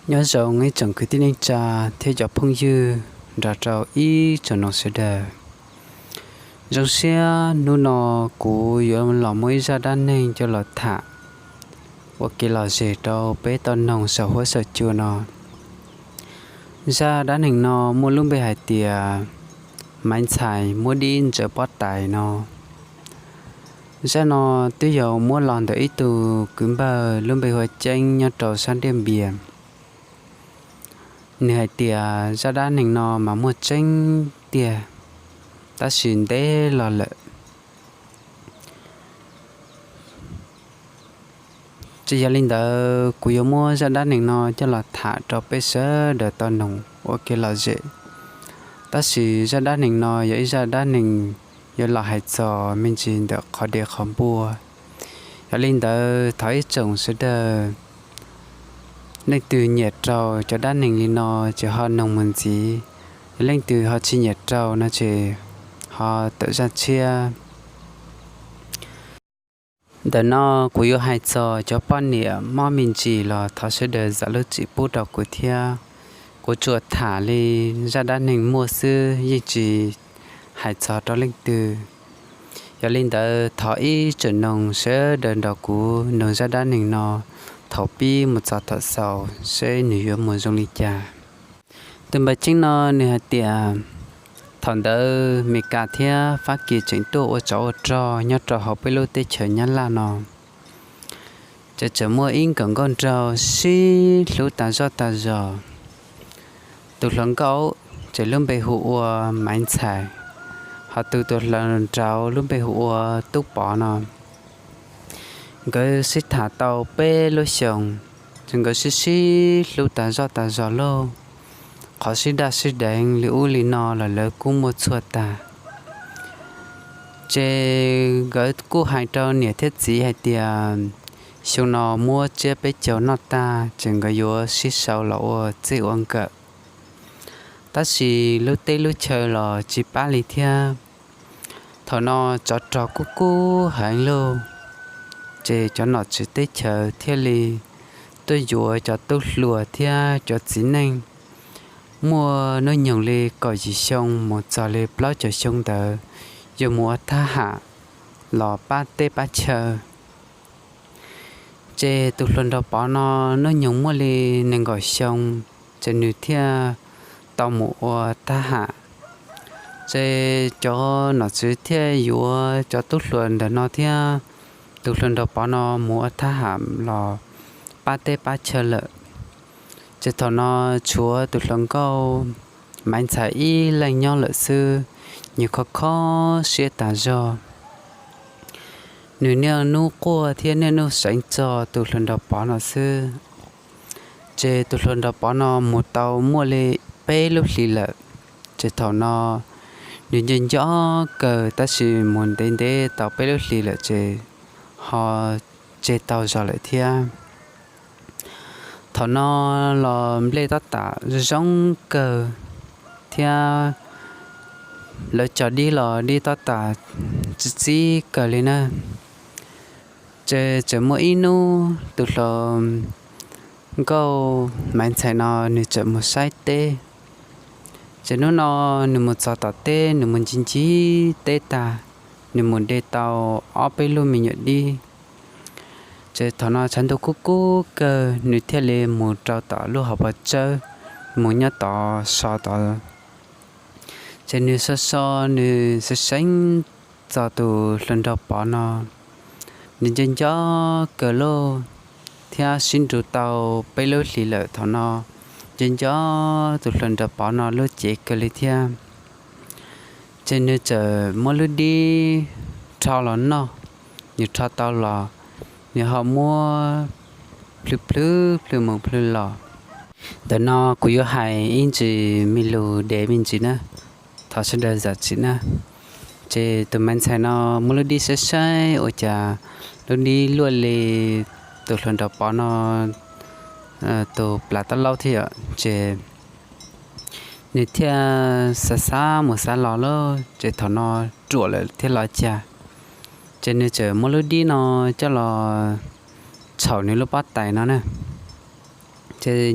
Nyob zoo ib tsoom kwv tij neej tsa thiab cov phooj ywg nrog rau ib tsoom noog sawv daws. Zoo siab hnub no kuv yuav los muaj ib zaj dab neeg coj los tham ua kev lom zem rau peb tau noog saum huab saum cua no. Zaj dab neeg no muaj lub npe hais tias Maiv Ntxhais muab dib ntsaws pob tais no. Zaj no twb yog muab los ntawm ib tug kwv npawg lub npe hu ua Ceeb nyob rau sab Diaj Npias. Nws hais tias zaj dab neeg no mas muaj tseeb tiag, tab sis ntev los lawm. Ces yog li ntawd kuv yuav muab zaj dab neeg no coj los tham rau peb sawv daws tau noog ua kev lom zem. Tab sis zaj dab neeg no yog ib zaj dab neeg yuav los hais txog me ntsis ntawm qhov dev qhov npua. Yog li ntawd thov ib tsoom sawv daws, leej twg nyiam raug cov dab neeg li no ces ho noog mus ntxiv, yog leej twg ho tsis nyiam raug no ces ho tawm zaj tshiab. Ntawm no kuv yuav hais txog cov poj niam mob me ntsis los thov sawv daws zam lub txim pub rau kuv thiab. Kuv tsuas tham li zaj dab neeg muaj xwb yeej tsis hais txog rau leej twg. Yog li ntawd thov ib tsoom noog sawv daws nrog kuv noog zaj dab neeg no thaum pib mus txog thaum xaus seb nws yuav mus zoo li cas. Tus npawg Ceeb no nws hais tias thaum ntawd Mes Kas thiab Fab Kis tseem tuaj ua tsov ua rog nyob rau hauv peb lub teb chaws Nyab Laj no, ces tseem muaj ib nkawm nkauj nraug sib hlub tas zoj tas zos. Tus hluas nkauj ces lub npe hu ua Maiv Ntxhais, ho tus tus hluas nraug lub npe hu ua Tub Pov no. Nkawd sib tham tau peb lub xyoos, ces nkawd sib sib hlub tas zoj tas zos lauj. Qhov sib daj sib deev li ub li no los lawv kuj muaj txhua tag. Ces nkawd kuj hais rau niam thiab txiv hais tias xyoo no muab tsiab peb caug noj tag ces nkawd yuav sib sau los ua txij ua nkawm. Tab sis lub teb lub chaw los tsis pab li thiab. Thaum no tsov rog kuj kub heev lauj, ces cov nom tswv teb chaws thiaj li tuaj yuav cov tub hluas thiab cov txiv neej muaj hnub nyoog li kaum yim xyoo mus txog li plaub caug xyoo ntawd yuav mus ua thab ham los pab teb pab chaw. Ces tus hluas nraug Pov no hnub nyoog muaj li nees nkaum xyoo, ces nws thiaj tau mus ua thab ham. Ces cov nom tswv thiaj yuav cov tub hluas ntawm no thiab tus hluas nraug Pov no mus ua thab ham los pab teb pab chaw lawm. Ces thaum no tshuav tus hluas nkauj Maiv Ntxhais ib leeg nyob lawm xwb, nws kho kho siab tas zog. Nws niaj hnub quaj thiab niaj hnub seev txog tus hluas nraug Pov no xwb. Ces tus hluas nraug Pov no mus tau muaj li peb lub hlis lawm, ces thaum no nws nco nco kawg tab sis mus ntev ntev tau peb lub hlis lawm ces ho tseg tau zog lawm thiab. Thaum no los nplej tab tom zoo kawg thiab lawv cog dib los dib tab tom txi txib kawg li na. Ces txawm muaj ib hnub tus hluas nkauj Maiv Ntxhais no nws txawm mus saib teb. Ces hnub no nws mus txog tom teb, nws mus ncig ncig teb tag, nws mus de tau ob peb lub me nyuam dib. Ces thaum no tshav ntuj kub kub kawg, nws thiaj li mus rau tom lub hauv paus tsawb, mus nyob tod so tod. Ces nws so so, nws seev seev txog tus hluas nraug Pov no, nws nco nco kawg lauj, thiab sib nrug tau peb lub hlis lawm thaum no, nco nco tus hluas nraug Pov no lub cev kawg li thiab. Ces nws txawm muab lub dib rho los noj, nws rho tau los, nws ho muab plhws plhws plhws mus plhws los. Ntawm no kuv yuav hais ib ntsis me lus dev me ntsis na, thov sawv daws zam txim na. Ces tus Maiv Ntxhais no muab lub dib saib saib ua cas lub dib luaj li tus hluas nraug Pov no tus plas tab laub thiab yom, ces nws thiaj xav xav mus xav los lauj, ces thaum no ruam lawm thiab los cas, ces nws txawm muab lub dib no coj los txhaum nws lub pob tais no na. Ces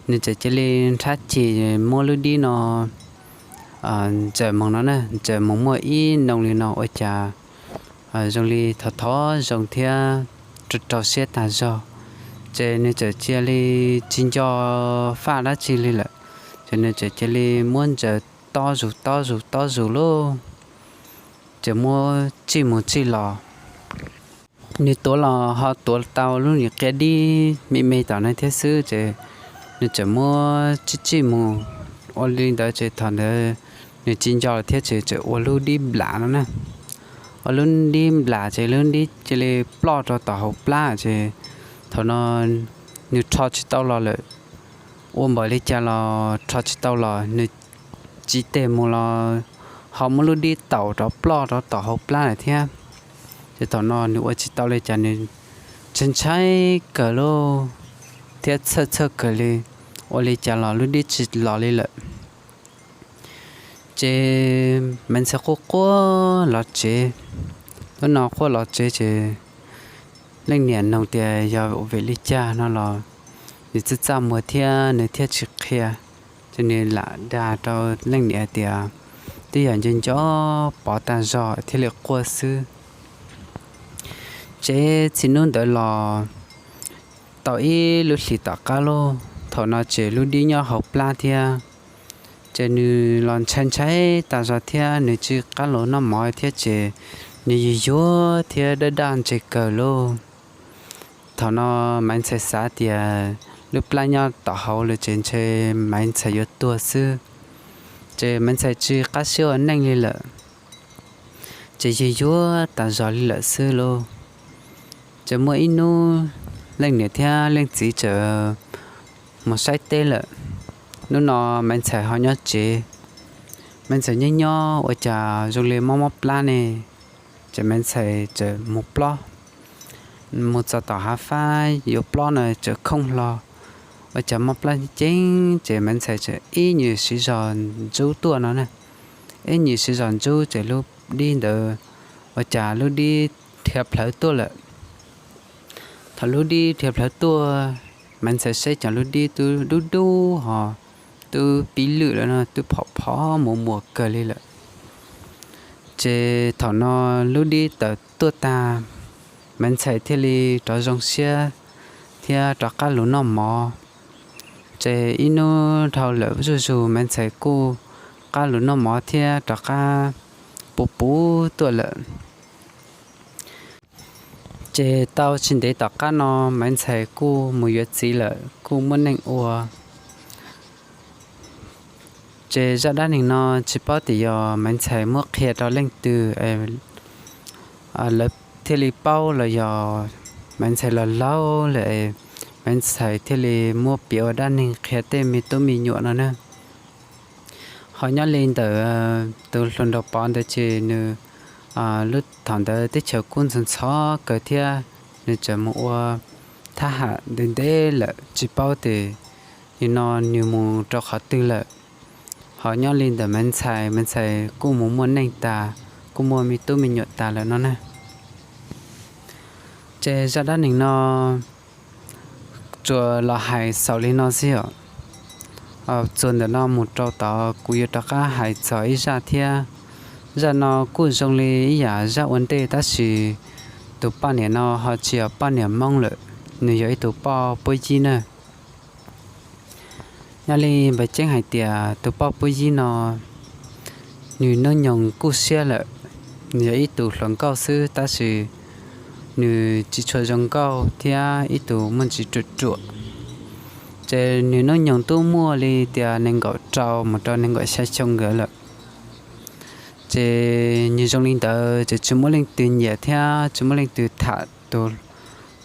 nws txawm cia li nrhab ceg muab lub dib no ntsaws moog no na, ntsaws moog muaj ib noo li no ua cas zoo li thov thov zoo thiab rau rau siab tag zog. Ces nws txawm cia li tsis nco faj dab tsi li lawm, ces nws txawm cia li muab ntsaws tob zus tob zus tob zus lub, ces muab tsij mus tsij los. Nws tuav los ho tuav tau lub niag qia dib me me tom no thiab xwb, ces nws txawm muab tsij tsij mus ua li ntawd ces thaum ntawd nws tsis nco lawm thiab ces txawm ua lub dib nplam no na. Ua lub dib nplam ces lub dib cia li ploj rau tom hauv plab ces thaum no nws rho tsis tau los lawm. Ua npaum li cas los rho tsis tau los, nws tsiv tes mus los ho muab lub dib taum rov ploj rau tom hauv plab lawm thiab. Ces thaum no nws ua tsis tau li cas, nws ntshai ntshai kawg lauj thiab txhawj txhawj kawg li, ua li cas los lub dib tsis los li lawm. Ces Maiv Ntxhais quaj quaj los tsev. Hnub no quaj los tsev ces leej niam noog tias yog vim li cas no los nws txaj txaj muag thiab nws thiaj tsis qhia. Ces nws lam dag rau leej niam tias twb yog nco nco Pov tag zog thiaj li quaj xwb. Ces txij hnub ntawd los tau ib lub hlis tom qab lauj, thaum no ces lub dib nyob hauv plab thiab. Ces nws los ntshai ntshai tas zog thiab nws tsis qab los noj mov thiab ces nws yuag yuag thiab daj daj ntseg kawg lauj. Thaum no Maiv Ntxhais xav tias lub plab nyob tom hauv lawm ces ntshe Maiv Ntxhais yuav tuag xwb. Ces Maiv Ntxhais tsis qab siab ua neej li lawm, ces yuag yuag tas zog li lawm xwb lauj. Ces muaj ib hnub leej niam thiab leej txiv txawm mus saib teb lawm. Hnub no Maiv Ntxhais ho nyob tsev. Maiv Ntxhais nyob nyob ua cas zoo li mob mob plab ne, ces Maiv Ntxhais txawm mus plob. Mus txog tom hav fab yuav plob no txawm khooj hlo, ua cas mob plab ceeb ces Maiv Ntxhais txawm ib nyuag siv zog ntsub tuaj no na. Ib nyuag siv zog ntsub ces lub dib ntawd ua cas lub dib dhia plhawv tuaj lawm. Thaum lub dib dhia plhawv tuaj, Maiv Ntxhais saib cov lub dib twb dub dub ho twb pib lwj lawm no, twb phom phom muas muas kawg li lawm. Ces thaum no lub dib tawm tuaj tag, Maiv Ntxhais thiaj li rov zoo siab thiab rov qab lug noj mov. Ces ib hnub dhau lawm zuj zus Maiv Ntxhais kuj qab lug noj mov thiab rov qab puv puv tuaj lawm. Ces tau tsis ntev tom qab no Maiv Ntxhais kuj mus yuav txiv lawm, kuj muaj neej ua. Ces zaj dab neeg no tsis paub tias yog Maiv Ntxhais muab qhia rau leej twg lawv thiaj li paub los yog Maiv Ntxhais los laug lawm, Maiv Ntxhais thiaj li muab piav ua dab neeg qhia tej me tub me nyuam no na. Ho nyob li ntawm tus hluas nraug Pov ntawd ces nws lub thaum ntawd teb chaws kuj ntxhov ntxhov kawg thiab, nws txawm mus ua thab ham ntev ntev lawm tsis paub tias nim no nws mus rau qhov twg lawm. Ho nyob li ntawm Maiv Ntxhais, Maiv Ntxhais kuj mus muaj neej tas, kuj muaj me tub me nyuam tas lawm no na. Ces zaj dab neeg no tsuas los hais xaus li no xwb os. Txuas ntawm no mus rau tod kuv yuav rov qab hais txog ib zaj thiab. Zaj no kuj zoo li ib yam zaj ua ntej tab sis tus poj niam no ho tsis yog poj niam Hmoob lawm, nws yog ib tug poj Puab Yib na. Nyob li npawg Ceeb hais tias tus poj Puab Yib no nws hnub nyoog kuj siab lawm, nws yog ib tug hluas nkauj xwb tab sis nws tsis tshua zoo nkauj thiab ib tug muaj ntsis ruam ruam. Ces nws hnub nyoog twb muaj li tias nees nkaum rau mus rau nees nkaum xya xyoo nkawd lawm. Ces nws zoo li ntawd ces tsis muaj leej twg nyiam thiab tsis muaj leej twg tham tus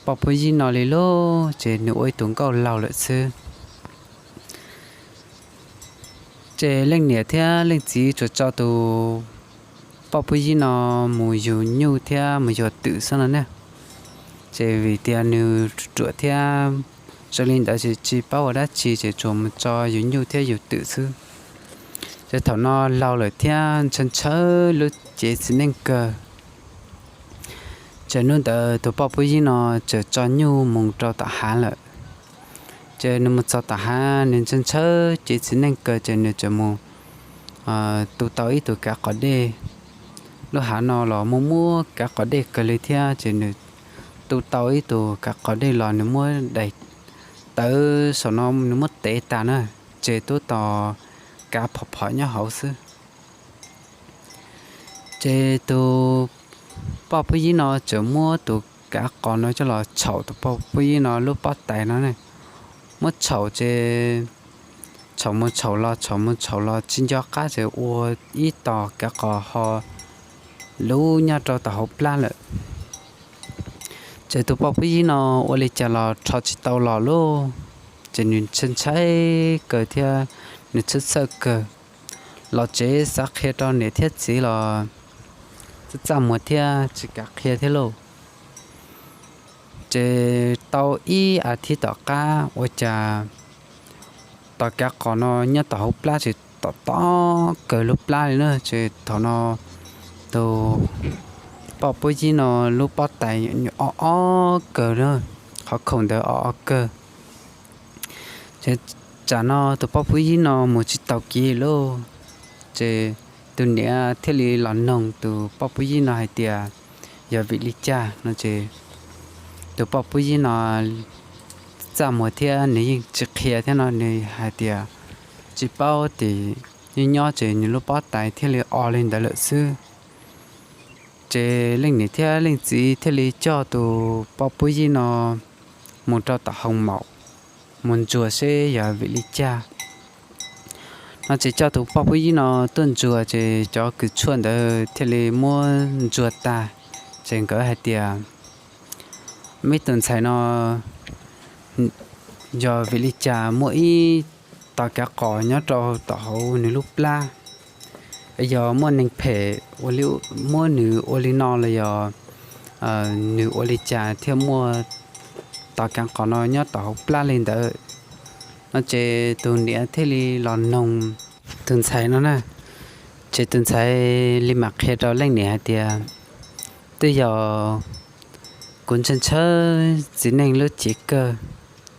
poj Puab Yib no li lauj, ces nws ua ib tug nkauj laug lawm xwb. Ces leej niam thiab leej txiv tsuas tso tus poj Puab Yib no mus yug nyuj thiab mus yug twm xwb no ne. Ces vim tias nws ruam thiab zoo li ntawd ces tsis paub ua dab tsi ces tsuas mus tso yug nyuj thiab yug twm xwb. Ces thaum no laug lawm thiab ntshaw ntshaw lub cev txiv neej kawg. Ces hnub ntawd tus poj Puab Yib no txawm tso nyuj mus rau tom hav lawm. Ces nws mus txog tom hav, nws ntshaw ntshaw ces txiv neej kawg ces nws txawm mus tu tau ib tug kav qos dej. Lub hav no los muaj muaj kav qos dej kawg li thiab, ces nws tu tau ib tug kav qos dej los nws muab daim tawv saum no nws muab tev tas na, ces tub tos kav phom phom nyob hauv xwb. Ces tus poj pub yib no txawm muab tus kav qos no coj los txhaum tus poj pub yib no lub pob tais no. Muab txhaum ces txhaum mus txhaum los, txhaum mus txhaum los tsis nco qab ces ua ib tos kav qos ho lub nyob rau tom hauv plab lawm. Ces tus poj pub yib no ua li cas los rho tsis tau los lauj. Ces nws ntshai ntshai kawg thiab nws txhawj txhawj kawg. Los tsev xav qhia rau niam thiab txiv los txaj txaj muag thiab tsis kam qhia thiab lauj. Ces tau ib as thiv tom qab ua cas tos kav qos no nyob tom hauv plab ces tom tom kawg lub plab li na. Ces thaum no tus poj pub yib no lub pob tais o o kawg na, qhov khoom ntawd o o kawg. Ces tsam no tus poj pub yib no mus tsis tau kiv lauj. Ces tus niam thiaj li los noog tus poj pub yib no hais tias yog vim li cas no. Ces tus poj pub yib no txaj muag thiab nws yeej tsis qhia thiab no, nws hais tias tsis paub, ces nyob nyob ces nws lub pob tais thiaj li o li ntawd lawm xwb. Ces leej niam thiab leej txiv thiaj li coj tus poj pub yib no mus rau tom hoo maum, mus ntsuas seb yog vim li cas no. Ces coj tus poj pub yib no tuaj ntsuas, ces cov kws tshuaj ntawd thiaj li muab ntsuas tag. Ces nkawd hais tias, muaj ib tus ntxhais no yog vim li cas muaj ib tos kav qos nyob rau tom hauv nws lub plab? Yog muaj neeg phem muab nws ua li no los yog nws ua li cas thiaj muaj tos kav qos no nyob tom hauv plab li ntawd no? Ces tus niam thiaj li los noog tus ntxhais no na. Ces tus ntxhais li mam qhia rau leej niam hais tias, twb yog kuv ntshaw ntshaw txiv neej lub cev kawg,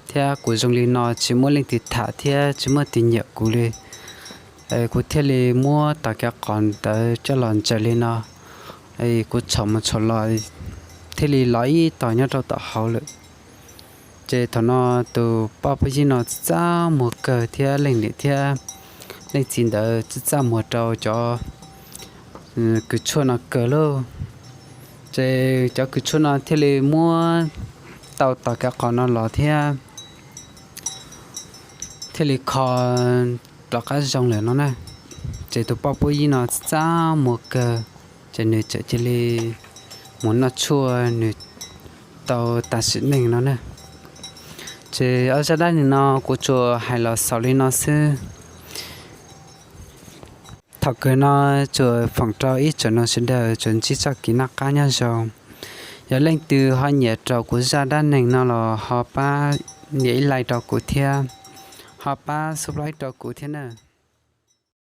thiab kuv zoo li no tsis muaj leej twg tham thiab tsis muaj twg nyiam kuv li. Kuv thiaj li muab tos kav qos ntawd coj los ntsaws li no. Kuv txhaum mus txhaum los thiaj li los ib tos nyob rau tom hauv lawm. Ces thaum no tus poj pub yib no txaj txaj muag kawg thiab leej niam thiab leej txiv ntawd txaj txaj muag rau cov kws tshuaj no kawg lauj. Ces cov kws tshuaj no thiaj li muab tau tos kav qos no los thiab thiaj li kho rov qab zoo lawm no na. Ces tus poj pub yib no txaj txaj muag kawg, ces nws txawm cia li mus noj tshuaj nws tau tas sim neej no na. Ces ob zaj dab neeg no kuv tsuas hais los xaus li no xwb. Thaum kawg no tsuas foom rau ib tsoom mloog sawv daws tsuas ntsib txoj kev noj qab nyob zoo. Yog leej twg ho nyiam rau kuv zaj dab neeg no los ho pab nias ib like rau kuv thiab, ho pab subscribe rau kuv thiab na.